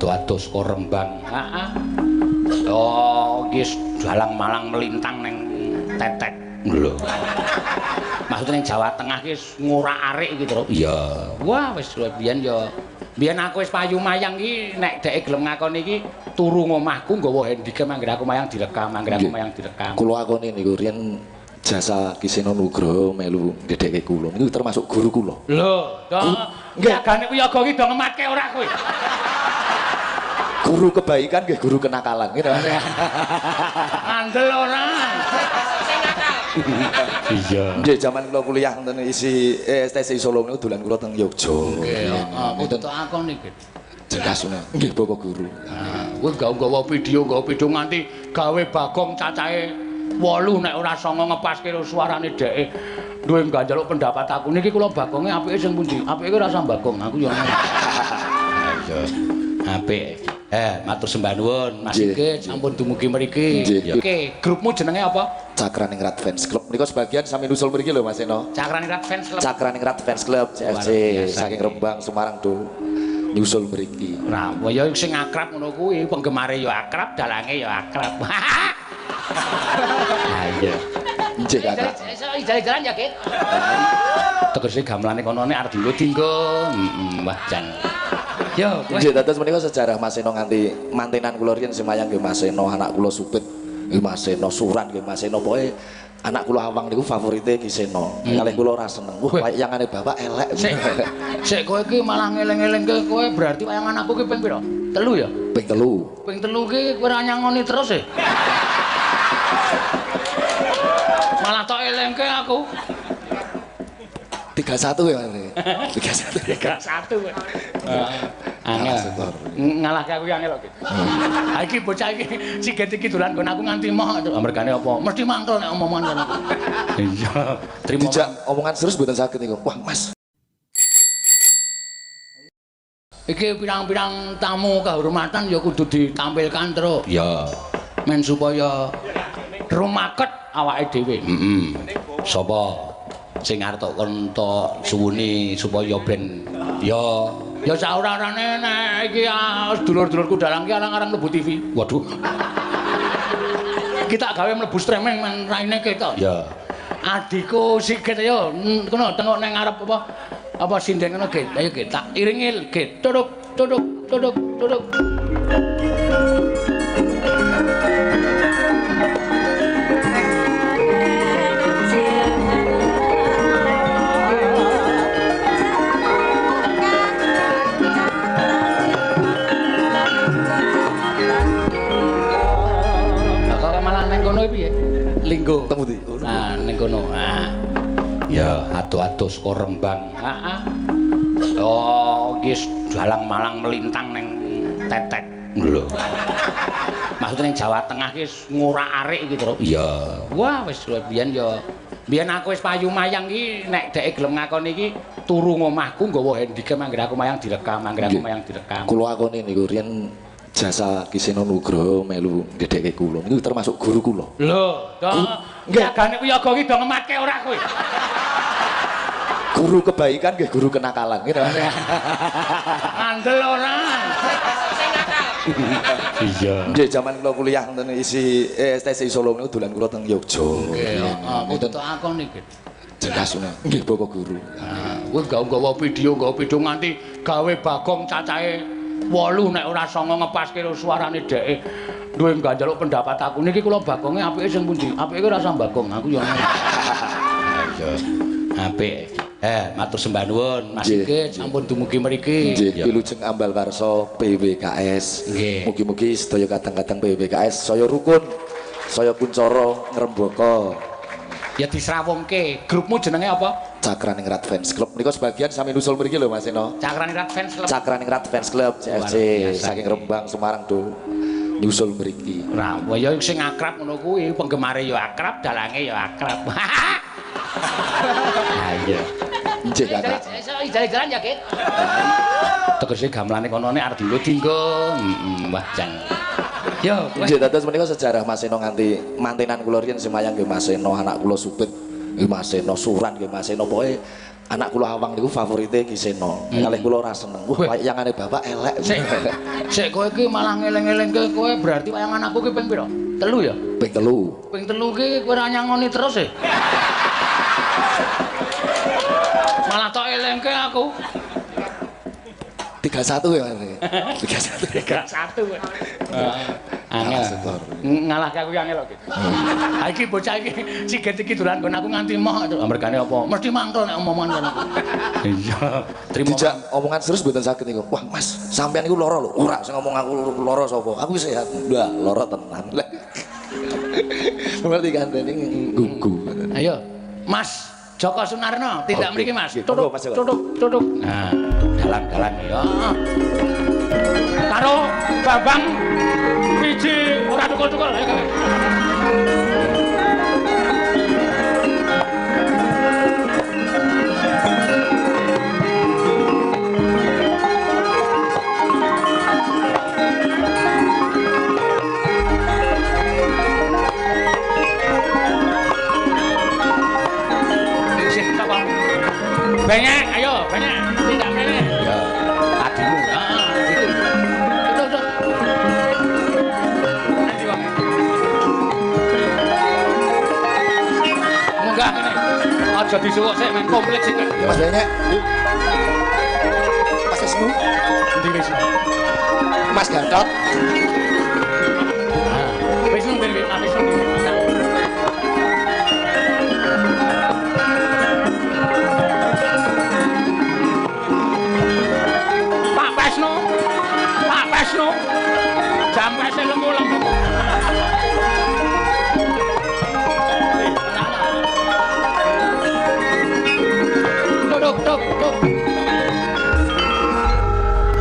ado-ado saka Rembang. Heeh. Oh, iki dalang-malang melintang ning tetek. Lho. Maksudnya ning Jawa Tengah iki ngurak-arik iki, Truk. Iya. Wah, wis biyen ya. Biyen aku wis payu mayang iki nek dheke gelem ngakoni iki turu ngomahku nggawa handycam anggere aku mayang direkam, anggere aku mayang direkam. Kula akoni niku riyen jasa Ki Seno Nugroho melu ndhedekke kula niku termasuk guru kula. Lho, to yagane wiyaga iki do ngematke ora kowe? Guru kebaikan nggih guru kenakalan gitu. Ngandel ora. Sing nakal. Iya. Nggih jaman kula kuliah wonten isi STC Solo niku dolan kula teng Yogya. Nggih, heeh, kudu tok akoni iki. Jelas ngono. Nggih Bapak guru. Kowe nggawa video, nggawa video nganti gawe Bagong cacahe 8 nek ora 9 ngepaske suarane dheke. Duwe njaluk pendapat aku niki kula Bagonge apike sing pundi? Apike ora usah Bagong, aku ya. Iya. Apik. Matur sembah nuwun Mas Sigit sampun dumugi mriki. Oke, grupmu jenenge apa? Cakraningrat Fans Club. Menika sebagian sami nusul mriki lho Mas Seno. Cakraningrat Fans Club. Cakraningrat Fans Club CFC saking Rembang Semarang do nyusul mriki. Ora, ya sing akrab ngono kuwi, penggemare ya akrab, dalange ya akrab. Ha iya. Nggih, Kakak. Jalan-jalan ya, Git. Tegese gamelane kono nek arep dinggo. Heeh, wah jan. Yo, nggih dados menika sejarah Mas Seno nganti mantenan kula riyen sing mayang nggih Mas Seno, anak kula Supit nggih Mas Seno, Surat nggih Mas Seno, pokoke anak kula Awang niku favorite Ki Seno. Kalih kula ora seneng. Wah, wayangane bapak elek. Sik, sik kowe iki malah ngeling-elingke kowe berarti wayangan aku ki ping pira? 3 ya? Ping 3. Ping 3 ki kowe ora nyangoni terus e. Malah tok elingke aku. 31 ya Mas. 31. 31 kowe. Angel. Ngalahke aku angel kok. Ha iki bocah iki Sigit iki dolan nggon aku nganti moh. Mergane apa? Mesti mangkel nek omongan ngono. Iya. Trimo dijak omongan serius mboten saged niku. Wah, Mas. Iki pirang-pirang tamu kehormatan ya kudu ditampilkan, Truk. Iya. Men supaya rumaket awake dhewe. Heeh. Sapa sing arep tok kon tok suwuni supaya ben ya ya saora-orane nek iki dulur-dulurku dalang ki arang-arang mlebu TV. Waduh. Kita gawe mlebu streaming men raine ketok. Ya. Adikku Sigit ayo kono tengok nang ngarep apa apa sinden ngono Git. Ayo Git tak iringi Git. Tuduk tuduk tuduk tuduk. Piye? Linggo. Temu di. Nah, ning kono. Ah. Ya, ado-ado saka Rembang. Heeh. Oh, iki dalang-malang melintang ning tetek. Lho. Maksudnya ning Jawa Tengah iki ngurak-arik iki, Truk. Iya. Wah, wis biyen ya. Biyen aku wis payu mayang iki nek dheke gelem ngakoni iki turu ngomahku nggawa handycam anggere aku mayang direkam, anggere aku mayang direkam. Kula akoni niku riyen jasa Ki Seno Nugroho melu ndhedekke kula niku termasuk guru kula. Lho, to yagane wiyaga iki do ngematke ora kowe? Guru kebaikan nggih guru kenakalan gitu. Ngandel ora. Sing nakal. Iya. Nggih jaman kula kuliah wonten isi STC Solo niku dolan kula teng Yogya. Nggih, heeh, kudu tok akoni iki. Jelas ngono. Nggih Bapak guru. Kowe nggawa video, nggawa video nganti gawe Bagong cacahe 8 nek ora 9 ngepaske suarane dheke. Duwe njaluk pendapat aku niki kula Bagonge apike sing pundi? Apike ora usah Bagong, aku ya. Iya. Apik. Matur sembah nuwun Mas Sigit sampun dumugi mriki. Nggih, wilujeng ambal warsa PWKS. Mugi-mugi sedaya kadang-kadang PWKS saya rukun, saya kuncara ngrembaka. Ya disrawungke. Grupmu jenenge apa? Cakraningrat Fans Club. Menika sebagian sami nusul mriki lho Mas Seno. Cakraningrat Fans Club. Cakraningrat Fans Club CFC saking Rembang Semarang do nyusul mriki. Ora, ya sing akrab ngono kuwi, penggemare ya akrab, dalange ya akrab. Ha iya. Nggih, Kakak. Jalan-jalan ya, Git. Tegese gamelane kono nek arep dinggo. Heeh, wah jan. Yo, nggih dados menika sejarah Mas Seno nganti mantenan kula riyen sing mayang nggih Mas Seno, anak kula Supit nggih Mas Seno, Surat nggih Mas Seno, pokoke Anak kula Awang niku favorite Ki Seno. Kalih kula ora seneng. Wah, wayangane bapak elek. Sik. Sik kowe iki malah ngeling-elingke kowe berarti wayangan aku ki ping pira? 3 ya? Ping 3. Ping 3 ki kowe ora nyangoni terus e. Malah tok elingke aku. 31 ya Mas. 31. 31. Angel. Ngalahke aku yang elok iki. Ha iki bocah iki Sigit iki dolan nggon aku nganti moh to. Mergane apa? Mesti mangkel nek omongan ngono. Iya. Trimo dijak omongan serius mboten saged niku. Wah, Mas, sampean niku lara lho. Ora sing ngomong aku lara sapa? Aku sehat. Lah, lara tenan. Berarti kandhane gugu. Ayo, Mas Joko Sunarno, tindak mriki Mas. Tutuk, tutuk, tutuk. Nah, dalang-dalang ya. Karo Bambang Wiji ora tukul-tukul ayo kowe. Sik sapa? Banyak, ayo banyak. Tindak mrene. Ya, adimu. Heeh, gitu. Tutuk, tutuk. Nanti wong. Munggah kene. Aja disuwuk sik men komplit sik. Mas Banyak. Mas Wisnu. Endi Wisnu? Mas Gatot. Ah, Wisnu ndi? Mas Wisnu ndi? Pak Wisnu. Pak Wisnu. Jampese lemu-lemu. Tuk tuk tuk.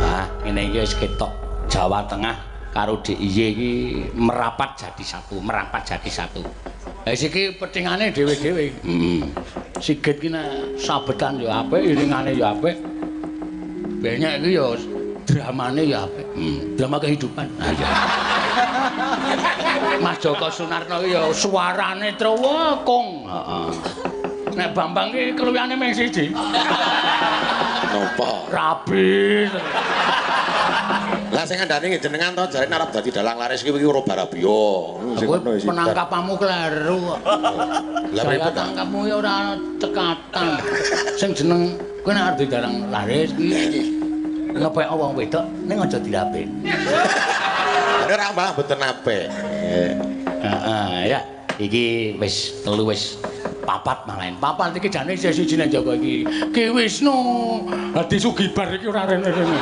Ah, ngene iki wis ketok Jawa Tengah karo DIY iki merapat jadi satu, merapat jadi satu. Lah iki petingane dhewe-dhewe. Heeh. Sigit ki nek sabetan ya apik, iringane ya apik. Banyak iki ya dramane ya apik. Drama kehidupan. Ah iya. Mas Joko Sunarno iki ya suarane trewekung. Heeh. Nek Bambang ki keluwihane mung siji. Napa? Rabi. Lah sing ngandani nggih jenengan to jarene arep dadi dalang laris iki ora barabia. Sing ngono iki. Penangkapanmu kleru kok. Lah pripun ta? Tangkapmu ya ora cekatan. Sing jeneng kowe nek arep dadi dalang laris iki ngepek wong wedok ning aja dilapin. Ora malah mboten apik. Heeh ya, iki wis telu wis papat malahan. Papat iki jane isih siji nek Joko iki. Ki Wisnu Hadi Sugibar iki ora rene-rene.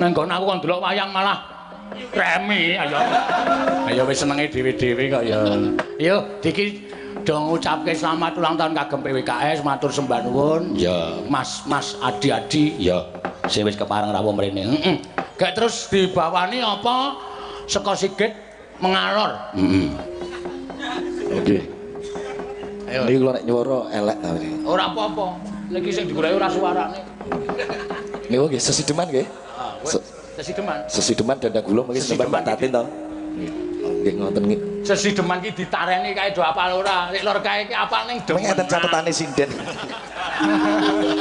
Nang nggon aku kon delok wayang malah remi ayo. Ayo wis senenge dhewe-dhewe kok ya. Yo iki do ngucapke selamat ulang tahun kagem PWKS, matur sembah nuwun. Ya, Mas Mas Adi-adi ya sing wis kepareng rawuh mrene. Heeh. Gek terus dibawani apa saka Sigit mengalor. Heeh. Oke. Ayo. Iki kula nek nyuwara elek ta iki. Ora apa-apa. Lagi sing digoleki ora suarane. Niku nggih sesideman nggih. Sesideman. Sesideman dandang gula mungkin sesideman Pak Tatin to. Nggih ngoten nggih. Sesideman ki ditareni kae do apal ora. Nek lor kae ki apal ning demen. Mengeten catetane sinden.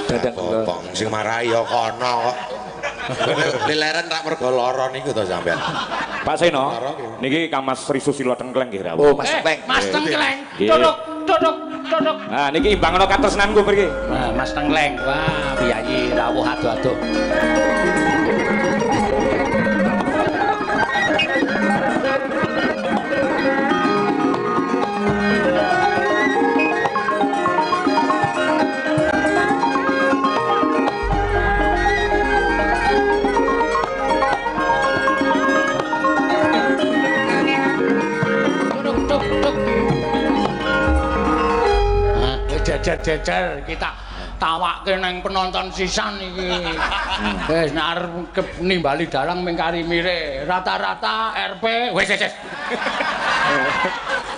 Dandang gula. Apa sing marahi ya kono kok. Leleren rak mergo lara niku to sampean. Pak Seno, niki Kang Mas Sri Susilo Tengkleng nggih rawuh. Oh, Mas Tengkleng. Mas Tengkleng. Tutuk, tutuk, tutuk. Nah, niki imbangono katresnanku mriki. Nah, Mas Tengkleng. Wah, piyayi rawuh adoh-adoh. Jejer-jejer kita tawake nang penonton sisan iki. Wis nek arep nimbali dalang ming kari mire, rata-rata RP wis wis.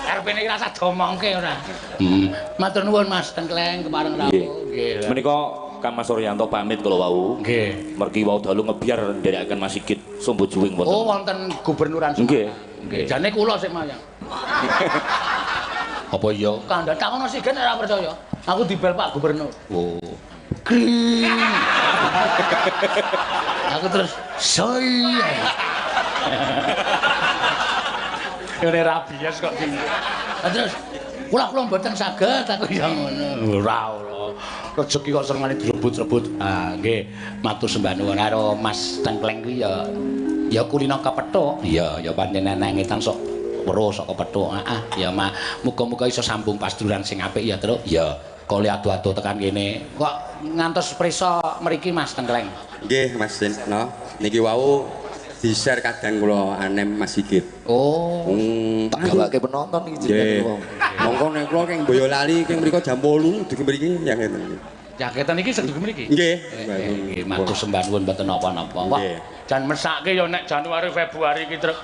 RP niki rasa domongke ora. Matur nuwun Mas Tengkleng kepareng rawuh. Nggih. Menika Kang Mas Suryanto pamit kula wau. Nggih. Mergi wau dalu ngebiar nderekaken Mas Sigit Sumbo Juwing wonten. Oh, wonten gubernuran. Nggih. Nggih. Jane kula sik mayang. Apa iya? Kandha takono Sigit ora percaya. Aku dibel Pak Gubernur. Oh. Kring. Aku terus soi. Ngene rabies kok. Terus kula mboten saged aku ya ngono. Ora ora. Rezeki kok senengane direbut-rebut. Ah nggih, matur sembah nuwun karo Mas Tengkleng kuwi ya. Ya kulino kepethuk. Iya, ya pancen enenge tan sok weruh sok kepethuk. Heeh, ya ma muga-muga iso sambung pasduluran sing apik ya, Truk. Ya, kole adu-adu tekan kene. Kok ngantos prisa mriki Mas Tengkleng? Nggih, Mas Seno. Niki wau di-share kadang kula anem Mas Sigit. Oh, tak gawake penonton iki jenenge wong. Monggo nek kula keng Boyolali keng mriko jam 8 dugi mriki ya ngeten. Ya ngeten iki sedugi mriki. Nggih. Nggih, matur sembah nuwun mboten napa-napa. Wah, jan mesake ya nek Januari Februari iki truk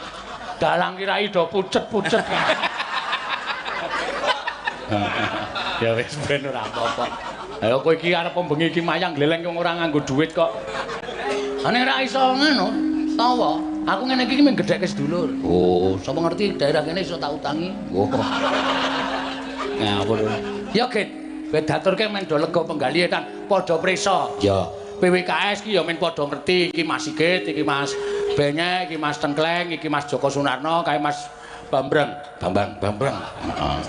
dalang ki rai do pucet-pucet. Ya wis ben ora apa-apa. Ayo kowe iki arep bengi iki mayang gleleng wong ora nganggo dhuwit kok. Ane ora iso ngono. Tawa, aku ngene iki mung gedhekke sedulur. Oh, sapa ngerti daerah kene iso tak utangi. Oh. Ngawur. Ya, Git. Kowe daturke men do lega penggalihe kan padha prisa. Ya. PWKS ki ya men padha ngerti iki Mas Sigit, iki Mas Benyek, iki Mas Tengkleng, iki Mas Joko Sunarno, kae Mas Bambreng. Bambang, Bambreng. Heeh.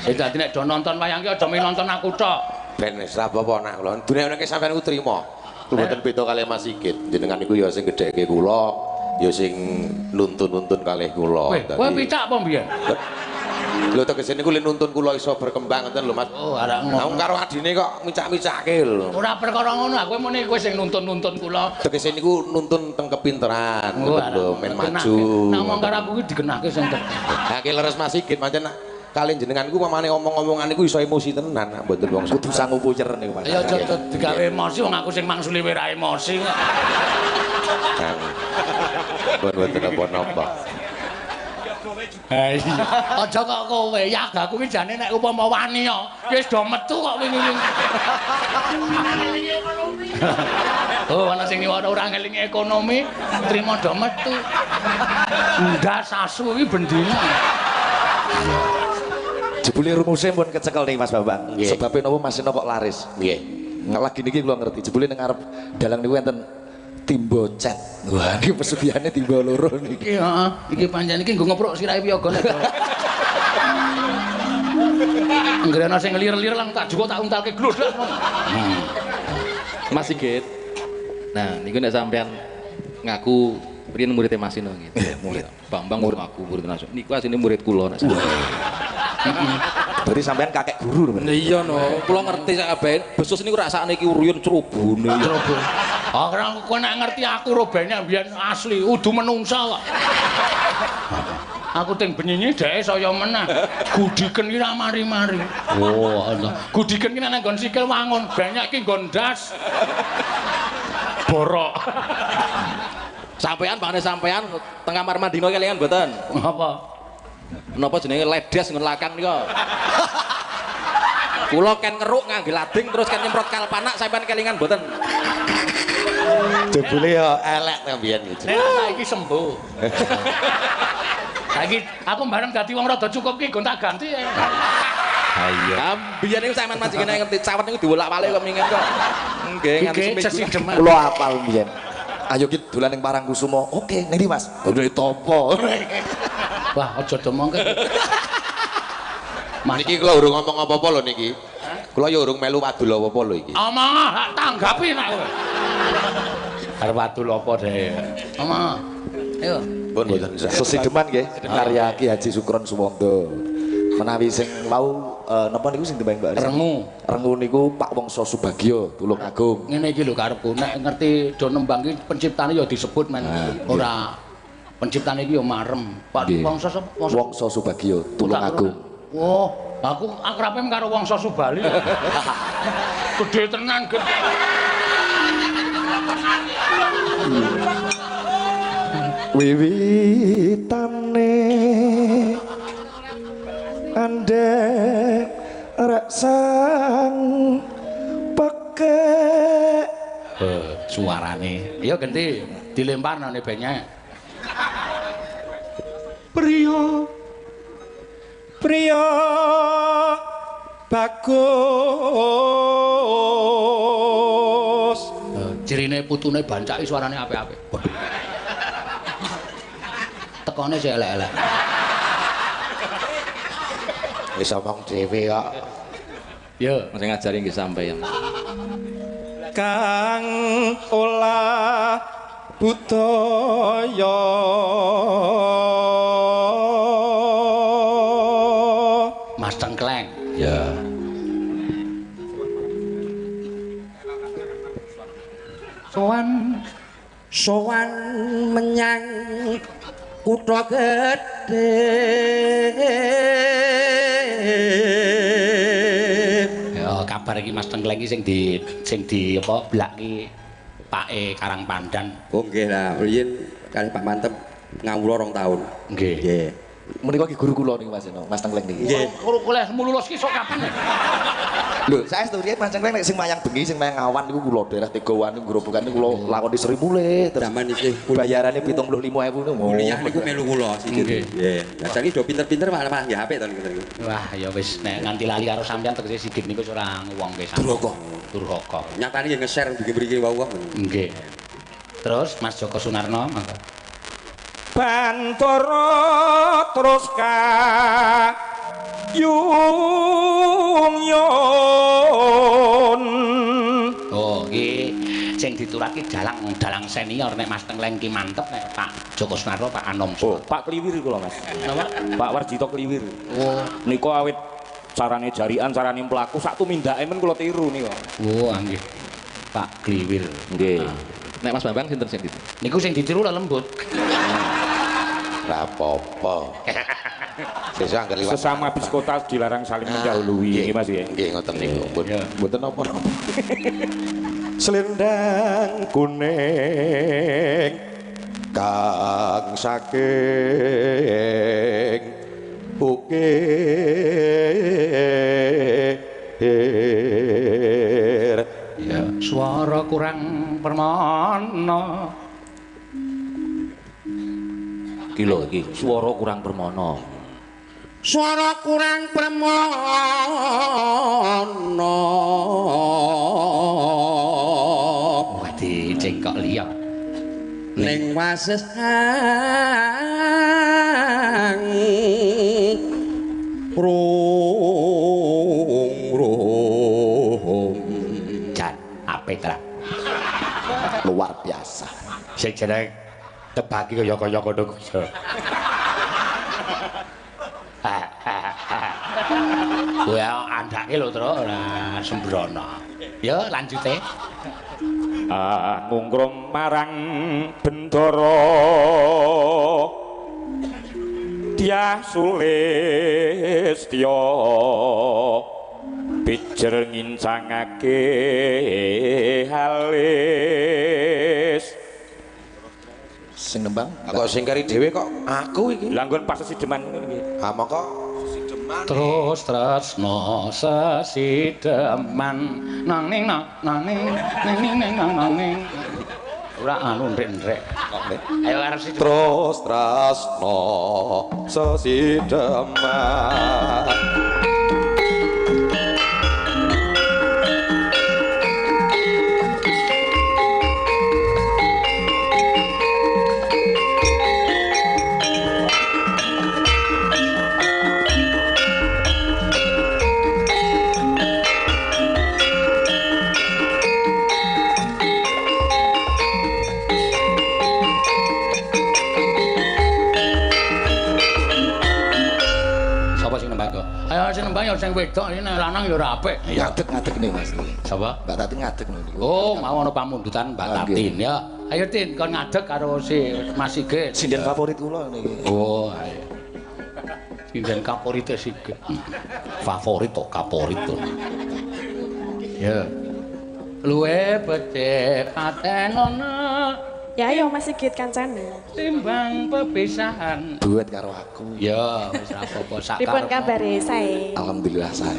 Sing dadi nek do nonton wayang ki aja mung nonton aku tok. Ben wis ra apa-apa nak kula. Dunekke sampean ku trima. Mboten beda kalih Mas Sigit. Jenengan niku ya sing gedhekke kula, ya sing nuntun-nuntun kalih kula. Kowe picak apa mbiyen? Lho tegese niku le nuntun kula iso berkembang ngoten lho Mas. Oh, arek ngono. Lah karo adine kok micak-micake lho. Ora perkara ngono, aku muni kowe sing nuntun-nuntun kula. Tegese niku nuntun teng kepinteran, ngoten lho, men maju. Nek omong karo aku kuwi digenahke sing tekan. Ha ki leres Mas Sigit pancen kali jenengan ku pamane omong-omongan niku iso emosi tenan nek mboten wong kudu sangu puyer niku Mas. Ya aja digawe emosi wong aku sing mangsuli ora emosi kok. Mboten napa-napa. Ha iya. Aja kok kowe, yagaku ki jane nek upama wani ya wis do metu kok wingi-wingi. Oh, ana sing ora ngelingi ekonomi, trimo do metu. Ndas asu iki bendina. Jebule rumuse pun kecekel nih Mas Bambang. Sebabe napa Mas Seno kok laris? Nggih. Lagi niki kula ngerti. Jebule ning ngarep dalang niku enten timbo cat. Wah, niki pesugihane timbo loro niki. Iki heeh, iki pancen iki nggo ngepruk sirahe piyaga nek. Anggere ana sing lir-lir lang tak juko tak untalke glodhok. Mas Sigit. Nah, niku nek sampean ngaku riyen muridé Mas Seno nggih. Nggih, murid. Bambang ngaku murid Mas. Niku asline murid kula nek. Berarti sampean kakek guru lho. Iya no, kula ngerti sak kabeh. Besus niku rasane iki uruyun cerobone. Ceroboh. Ah, kowe nek ngerti aku robene mbiyen asli udu menungsa kok. Aku teng benyi dheke saya menah. Gudiken ki ra mari-mari. Oh, ana. Gudiken ki nek nggon sikil wangun, banyak ki nggon ndas. Borok. Sampean bangane sampean teng kamar mandina kelingan mboten? Apa? Napa jenenge ledes nggon lakang nika? Kula ken ngeruk ngangge lading terus ken nyemprot kalpanak sampean kelingan mboten? Jebule ya elek ta mbiyen iki. Nek saiki sembuh. Saiki aku bareng dadi wong rada cukup ki gonta ganti. Ha iya. Ha mbiyen niku sampean majikane ngerti cawet niku diwolak-walik kok mingen kok. Nggih nganti seminggu. Kula apal mbiyen. Ayo ki dolan ning Parangkusumo. Oke, ngendi Mas? Udah topo. Wah, aja domongke. Niki kula urung ngomong apa-apa lho niki. Kula ya urung melu wadul apa-apa lho iki. Omong hak tanggapi nek kowe. Arep wadul apa dhek? Omong. Ayo. Pun mboten. Sesideman nggih, karya Ki Haji Sukron Suwondo. Menawi sing wau napa niku sing tembang Mbak? Rengu. Rengu niku Pak Wongso Subagio, Tulungagung. Ngene iki lho karepku, nek ngerti do nembang iki penciptane ya disebut men. Ora penciptane iki ya marem. Pak Wongso sapa? Wongso Subagio, Tulungagung. Oh, aku akrabe karo Wongso Subali. Gede tenan, gede. Wiwitane andek rek sang pekek. Suarane. Ayo ganti dilempar nang benyek. Priya Priya bagus. Cirine putune bancaki suarane apik-apik. Tekone sik elek-elek. Wis omong dhewe kok. Ya, sing ngajari nggih sampeyan. Kang olah budaya Mas Tengkleng. Ya. Sowan sowan menyang kutha gedhe. Ya kabar iki Mas Tengkleng iki sing di apa blak ki Pake Karang Pandan. Oh nggih lah, riyin kalih Pak Mantep ngawula 2 tahun. Nggih. Nggih. Menika ki guru kula niku Mas Seno, Mas Tengkleng niki. Nggih. Guru kula lulus ki sok kapan? Lho, saestu riyen Mas Tengkleng nek sing mayang bengi, sing mayang awan niku kula daerah Tegowan niku grobogan niku kula lakoni Sri Mulih. Zaman isih bayarane 75.000 niku. Kuliah niku melu kula siji. Nggih. Lah saiki do pinter-pinter malah nggih apik to niku. Wah, ya wis nek nganti lali karo sampean tegese Sigit niku ora wong ke sampean. Duraka. Duraka. Nyatane nggih nge-share mriki-mriki wau kok. Nggih. Terus Mas Joko Sunarno mangga. Bantara terus kayung yun. Oh, iki sing diturake dalang-dalang senior nek Mas Tengkleng ki mantep nek Pak Joko Sunarno Pak Anom. Oh, Pak Kliwir kula Mas. Napa? Pak Warjito Kliwir. Oh, niku awit carane jarian, carane mlaku sak tumindake men kula tiru niku. Oh, nggih. Pak Kliwir. Nggih. Nek Mas Bambang sinten sing ditiru? Niku sing ditiru lah lembut. Ora apa-apa. Sesuk angger liwat. Sesama biskota dilarang saling mendahului nggih Mas nggih. Nggih ngoten niku. Mboten napa-napa. Selendang kuning kang saking ukir. Ya, suara kurang permana. Iki lho iki, swara kurang permana. Swara kurang permana. Wah, dicengkok liya. Ning wasesang rung rung. Jan apik ta. Luar biasa. Sing jeneng tebaki kaya-kaya ngono kuwi. Ya andake lho, Truk, ora sembrono. Ya lanjute. Ngungrum marang Bendara Dyah Sulistya pijer ngincangake halis. Sing nembang kok sing kari dhewe kok aku iki. Lah nggon pas sesideman ngono iki. Ha mongko sesideman. Terus tresno sesideman nang ning nang ning ning ning nang ning. Ora anu ndrek-ndrek. Ayo arep sesideman. Terus tresno sesideman. Ayo sing wedok iki nek lanang ya ora apik. Ngadeg-ngadeg nih Mas. Sapa? Mbak Tatin ngadeg niku. Oh, mau ana pamundutan Mbak Tatin ya. Ayo Tin, kon ngadeg karo si Mas Sigit. Sinden favorit kula niki. Oh, ayo. Sinden favorite Sigit. Favorit to, kaporit to. Ya. Luwe becik patenono. Ya ayo Mas Sigit kancane. Timbang pepisahan. Duet karo aku. Ya, wis ra apa-apa sak karepmu. Pripun kabare sae? Alhamdulillah sae.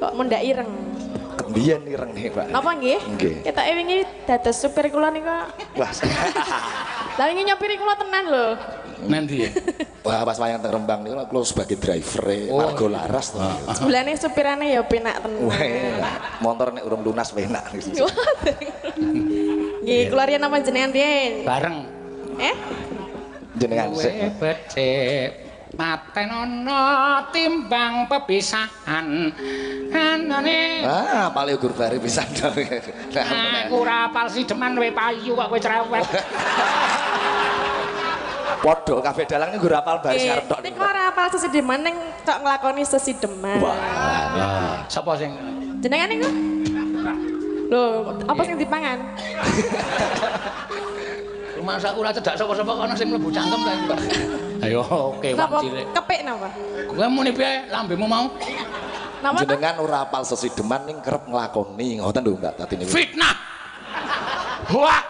Kok mundak ireng? Kebiyen ireng nih, Pak. Napa nggih? Nggih. Ketoke wingi dados supir kula niku. Wah. Lah wingi nyopiri kula tenan lho. Nanti. Wah, pas wayang teng Rembang niku kula sebagai driver warga laras to. Sebelane supirane ya penak tenan. Wah, motor nek urung lunas penak. Nggih, kula riyen napa jenengan riyen? Bareng. Jenengan sik. Becik patenono timbang pepisahan. Anane. Ah, paling ugur bari pisan to. Aku ora apal sideman we payu kok kowe cerewet. Padha kabeh dalang niku ora apal baris ngarep tok. Nek ora apal sesideman ning tok nglakoni sesideman. Wah. Sapa sing jenengan niku? Lho, apa sing dipangan? Rumangsa aku ora cedak sapa-sapa kono sing mlebu cangkem ta iki. Ayo oke wong cilik. Kepik napa? Kowe muni piye lambemu mau? Jenengan ora apal sesideman ning kerep nglakoni ngoten lho Mbak Tati niku. Fitnah. Hoak.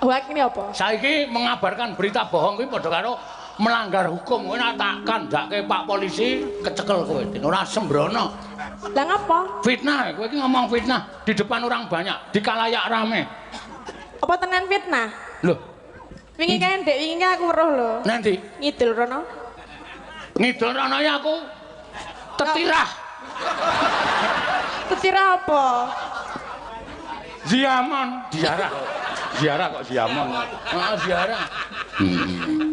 Hoak ini apa? Saiki mengabarkan berita bohong kuwi padha karo melanggar hukum. Kowe nek tak kandhake Pak polisi kecekel kowe. Ora sembrono. Lah ngapa? Fitnah, kowe iki ngomong fitnah di depan orang banyak, di kalayak rame. Apa tenan fitnah? Loh. Wingi kae ndek wingi aku weruh lho. Nanti? Ngidul rono. Ngidul rono ya aku tetirah. Tetirah apa? Ziamon, ziarah. Ziarah kok ziamon. Heeh, ziarah.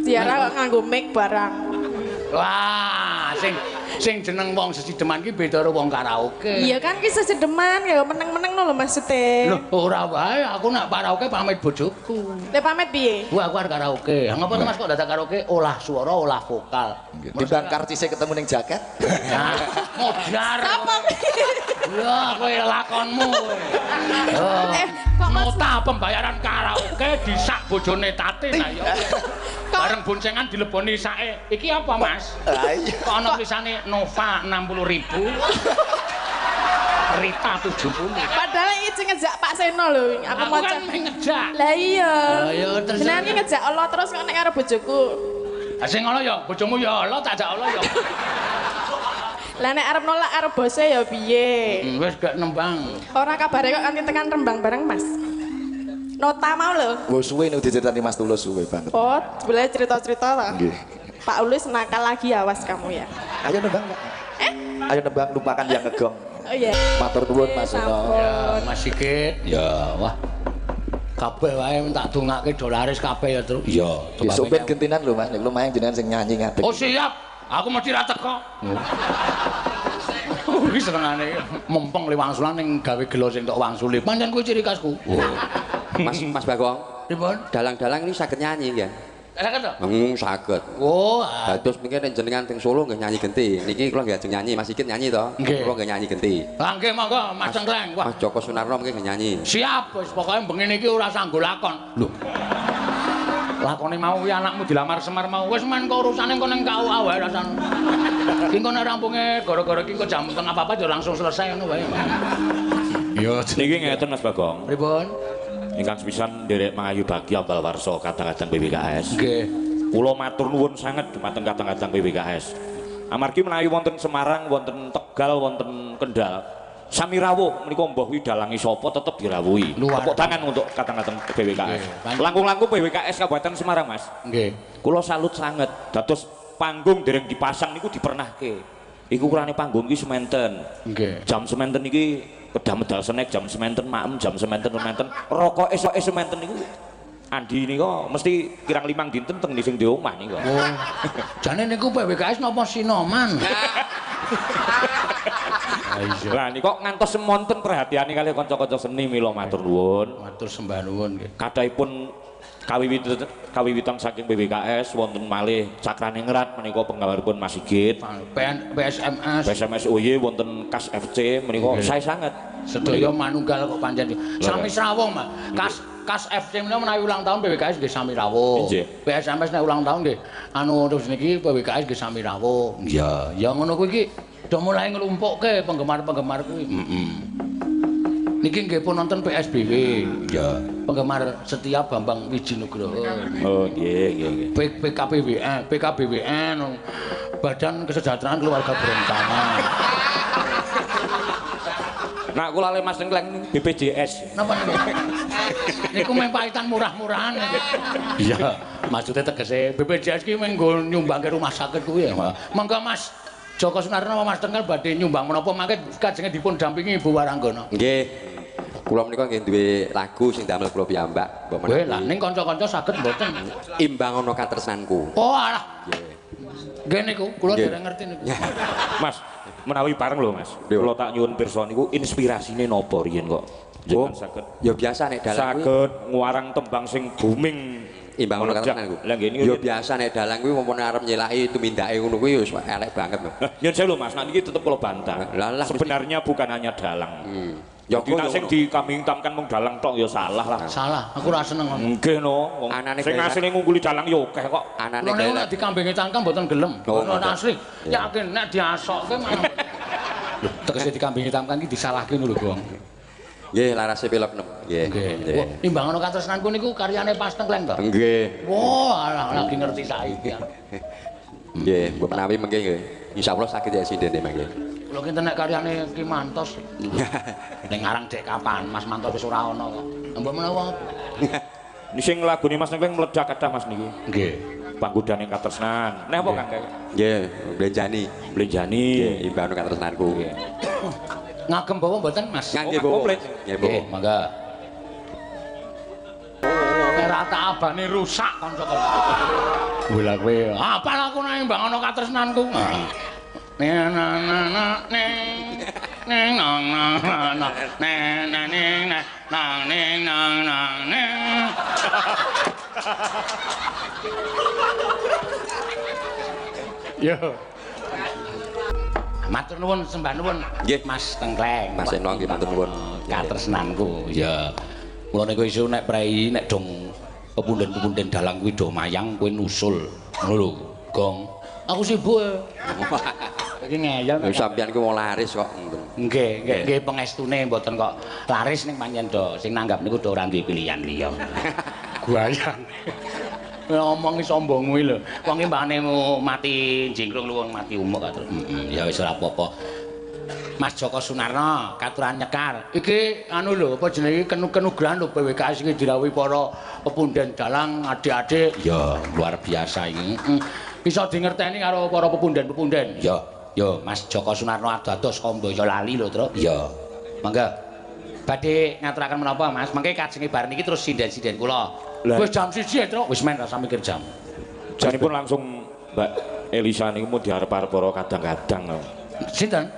Ziarah kok nganggo mic barang. Wah, sing jeneng wong sesideman ki beda karo wong karaoke. Iya kan ki sesideman ya meneng-meneng lho maksude. Lho, ora wae aku nak karaoke pamit bojoku. Lah pamit piye? Wah, aku arep karaoke. Ngapa to Mas kok dadak karaoke? Olah suara, olah vokal. Timbang karcise ketemu ning jaket. Nah, modar. Sapa? Ya, kowe lakonmu. Kok nota pembayaran karaoke disak bojone Tati ta ya. Bareng boncengan dileboni sake. Iki apa, Mas? Kok ana tulisane Nova 60.000. Rita 70. Padahal iki ngejak Pak Seno lho, aku maca. Kan ngejak. Lah iya. Lah iya terus. Jenengan iki ngejak Allah terus kok nek karo bojoku. Lah sing ngono ya, bojomu ya Allah tak jak Allah ya. Lah nek arep nolak arep bose ya piye? Wis gak nembang. Ora kabare kok nganti tekan Rembang bareng, Mas. Nota mau lho. Wah suwe nek diceritani Mas Tulus suwe banget. Oh, boleh cerita-cerita ta? Nggih. Pak Ulus nakal lagi, awas kamu ya. Ayo nembang, Pak. Ayo nembang lupakan yang ngegong. Oh iya. Matur nuwun Mas Seno. Ya, Mas Sigit. Ya, wah. Kabeh wae tak dongake do laris kabeh ya, Truk. Iya, besok ben gentinan lho Mas, nek lumayan jenengan sing nyanyi ngadeg. Oh siap. Aku mesti ra teko. Kuwi senengane mempeng le wangsulan ning gawe gelo sing tok wangsuli. Pancen kuwi ciri khasku. Mas Bagong. Pripun? Dalang-dalang ini saged nyanyi nggih. Saged to? Saged. Oh, dados mungkin nek jenengan teng Solo nggih nyanyi genti. Niki kula nggih ajeng nyanyi, Mas Sigit nyanyi to. Kula nggih nyanyi genti. Lah nggih monggo Mas Cengkleng. Wah, Mas Joko Sunarno mungkin nggih nyanyi. Siap wis pokoke bengi niki ora sanggo lakon. Lho. Lakone mau kuwi anakmu dilamar Semar mau wis men kok urusane engko ning KUA wae rasane. Ki engko nek rampunge gara-gara ki engko jam tengah apa-apa ya langsung selesai ngono wae. Iya, niki ngeten Mas Bagong. Pripun? Ingkang sepisan nderek mangayu bagya ambal warsa kadang-kadang PWKS. Nggih. Kula matur nuwun sanget dumateng kadang-kadang PWKS. Amargi menawi wonten Semarang, wonten Tegal, wonten Kendal, sami rawuh menika mbah kuwi dalange sapa tetep dirawuhi. Tepuk tangan untuk kadang-kadang PWKS. Langkung-langkung PWKS Kabupaten Semarang, Mas. Nggih. Kula salut sanget. Dados panggung dereng dipasang niku dipernahke. Iku ukurane panggung iki sementen. Nggih. Jam sementen iki kedah medal snack, jam sementen maem, jam sementen sementen, rokoke esoke sementen niku Andi nika mesti kirang 5 dinten teng sing di omah nika. Oh. Jane niku PWKS napa Sinoman? Lah nika ngantos semonten perhatiane kalih kanca-kanca seni mila matur nuwun. Matur sembah nuwun nggih. Kathahipun kawiwitan saking PWKS wonten malih Cakraningrat menika penggawaripun Mas Sigit. PSMS. PSMS UY wonten Kas FC menika sae sanget. Sedaya manunggal kok pancen. Sami srawung, Mas. Kas FC menika menawi ulang tahun PWKS nggih sami rawuh. PSMS nek ulang tahun nggih anu terus niki PWKS nggih sami rawuh. Iya, ya ngono kuwi iki do mulai nglumpukke penggemar-penggemar kuwi. Heeh. Niki nggih pun nonton PSBW. Iya. Penggemar setia Bambang Wiji Nugroho. Oh, nggih, nggih, nggih. PKBWN, PKBWN, Badan Kesejahteraan Keluarga Berencana. Nah, kula le Mas Tengkleng BPJS. Napa niku? Niku mung paitan murah-murahan niku. Iya. Maksude tegese BPJS ki mung nggo nyumbangke rumah sakit kuwi ya. Monggo Mas Joko Sunarno Mas Tengkel badhe nyumbang menapa mangke kajenge dipun dampingi Ibu Waranggana. Nggih. Kula menika nggih duwe lagu sing damel kula piyambak. Mbok menawi. Lah ning kanca-kanca saged mboten? Imbang ana katresnanku. Oh alah. Nggih. Nggih niku kula dereng ngerti niku. Mas, menawi bareng lho Mas. Kula tak nyuwun pirsa niku inspirasine napa riyen kok? Jenengan saged. Ya biasa nek dalang kuwi saged ngwarang tembang sing booming. Imbang ana katresnanku. Lah nggih niku ya biasa nek dalang kuwi umpamane arep nyelaki tumindake ngono kuwi wis elek banget lho. Nyuwun sewu lho Mas, nek niki tetep kula bantah. Lah sebenarnya bukan hanya dalang. Ya kok sing dikambing hitamkan mung dalang tok ya salah lah. Salah, aku ora seneng ngono. Nggih no, sing asline ngungkuli dalang ya akeh kok. Anane kaya nek dikambing hitamkan mboten gelem. Ono asli. Yakin nek diasokke malah. Lho, tegese dikambing hitamkan iki disalahke ngono lho, Gong. Nggih, larase pelok 6. Nggih. Nggih. Imbang ana katresnanku niku karyane Pas Tengkleng to? Nggih. Wah, alah lagi ngerti saiki. Nggih, mbok menawi mengke nggih. Insyaallah saged ya sindene mangke. Kula kinten nek karyane Ki Mantos. Ning ngarang dek kapan? Mas Mantos wis ora ana kok. Mbok menawa. Niki sing lagune Mas Tengkleng meledak kathah Mas niki. Nggih. Panggodane katresnan. Neh apa Kang? Nggih, blenjani. Blenjani. Nggih, imbang ana katresnanku. Ngagem bawa mboten Mas? Ngangge bawa. Nggih, Nggih, mangga. Ora tak abane rusak kanca-kanca. Kuwi lah kowe. Apal aku nang imbang ana katresnanku. Neng nang nang neng neng nang nang nang neng neng neng nang neng nang nang neng. Yo. Matur nuwun sembah nuwun nggih Mas Tengkleng. Mas Eno nggih matur nuwun katresnanku. Ya. Kula niku isu nek prei nek dong pepunden-pepunden dalang kuwi do mayang kowe nusul. Ngono lho, Gong. Aku sibuk. Iki ngeyel. Sampeyan ku wong laris kok. Nggih, nggih, nggih pengestune mboten kok laris ning pancen do sing nanggap niku do ora duwe pilihan liya. Guayang. Ngomongi sombong kuwi lho. Wong iki mbane mati jingkrung luwung mati umuk katur. Heeh, ya wis ora apa-apa. Mas Joko Sunarno katuran nyekar. Iki anu lho, apa jenenge kenugrahan lho PWKS iki dirawuhi para pepunden dalang adik-adik. Ya, luar biasa iki. Bisa dingerteni karo para pepunden-pepunden. Ya, ya Mas Joko Sunarno ado-ado saka Boyolali lho, Truk. Ya. Mangga. Badhe ngaturaken menapa, Mas? Mangke kajenge bar niki terus sinden-sinden kula. Wis jam 1 ya, Truk. Wis men rasa mikir jam. Janipun langsung Mbak Elisa niku mun diarep-arep para kadang-kadang. Sinten?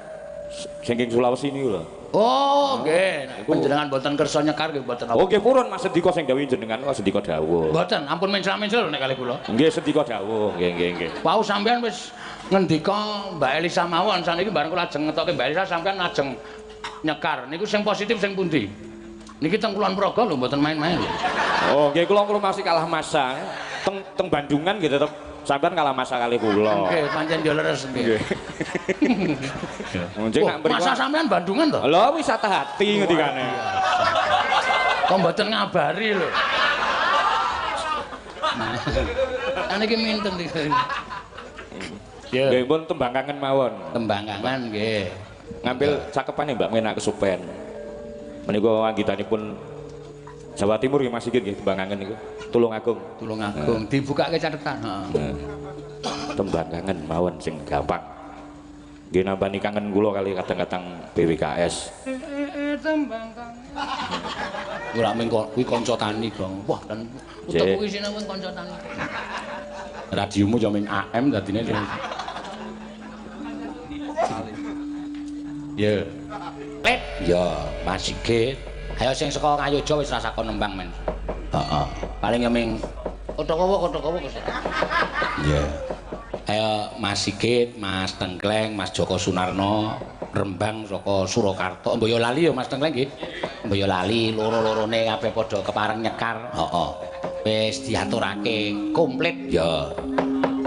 Saking Sulawesi niku lho. Oh, nggih. Panjenengan mboten kersa nyekar nggih mboten apa. Oh, nggih purun Mas sendika sing dawuhi jenengan kok sendika dawuh. Mboten, ampun mencla-mencla nek kalih kula. Nggih sendika dawuh. Nggih, nggih, nggih. Wau sampean wis ngendika Mbak Elisa mawon, saniki bareng kula ajeng ngetoke Mbak Elisa sampean ajeng nyekar. Niku sing positif sing pundi? Niki teng Kulon Progo lho mboten main-main. Oh, nggih kula masih kalah masa. Teng teng Bandungan nggih tetep sampean kalah masa kali kula. Nggih, pancen yo leres nggih. Nggih. Masa sampean Bandungan to? Lho wisata hati ngendikane. Kok mboten ngabari lho. Nah, niki minten iki. Nggih pun tembang kangen mawon. Tembang kangen nggih. Ngambil cakepane Mbak menak kesupen. Menika anggitanipun Jawa Timur nggih Mas Sigit nggih tembang kangen niku. Tulungagung. Tulungagung dibukake catetan. Heeh. Tembang kangen mawon sing gampang. Nggih nambani kangen kula kali kadang-kadang BWKS. Tembang kangen. Ora mung kuwi kanca tani, Gong. Wah, dan utek kuwi isine mung kanca tani. Radiomu ya mung AM dadine. Ya. Lip. Ya, Mas Sigit. Ayo sing saka Ngayoja wis rasa kon nembang men. Heeh. Paling ya ming kothok-kowo. Iya. Ayo Mas Sigit, Mas Tengkleng, Mas Joko Sunarno, Rembang saka Surakarta. Boyolali ya Mas Tengkleng nggih. Boyolali loro-lorone kabeh padha kepareng nyekar. Heeh. Wis diaturake komplit. Ya.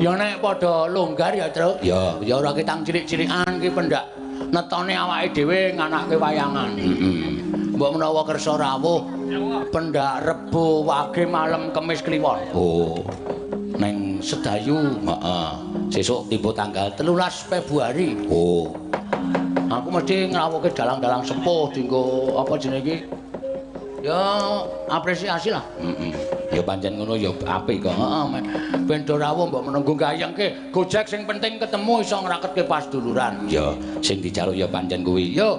Ya nek padha longgar ya, Truk. Ya, ya ora ketang cilik-cilikan ki pendak netone awake dhewe nganake wayangan. Heeh. Mbok menawa kersa rawuh pendak Rebo Wage malem Kemis Kliwon. Oh. Neng Sedayu, heeh. Sesuk tiba tanggal 13 Februari. Oh. Aku mesti ngrawuhke dalang-dalang sepuh dienggo apa jenenge iki? Ya apresiasi lah. Heeh. Ya pancen ngono ya apik kok. Heeh, ben do rawuh mbok menunggu gayengke. Gojek sing penting ketemu iso ngraketke pasduluran. Ya, sing dijaluk ya pancen kuwi. Yo.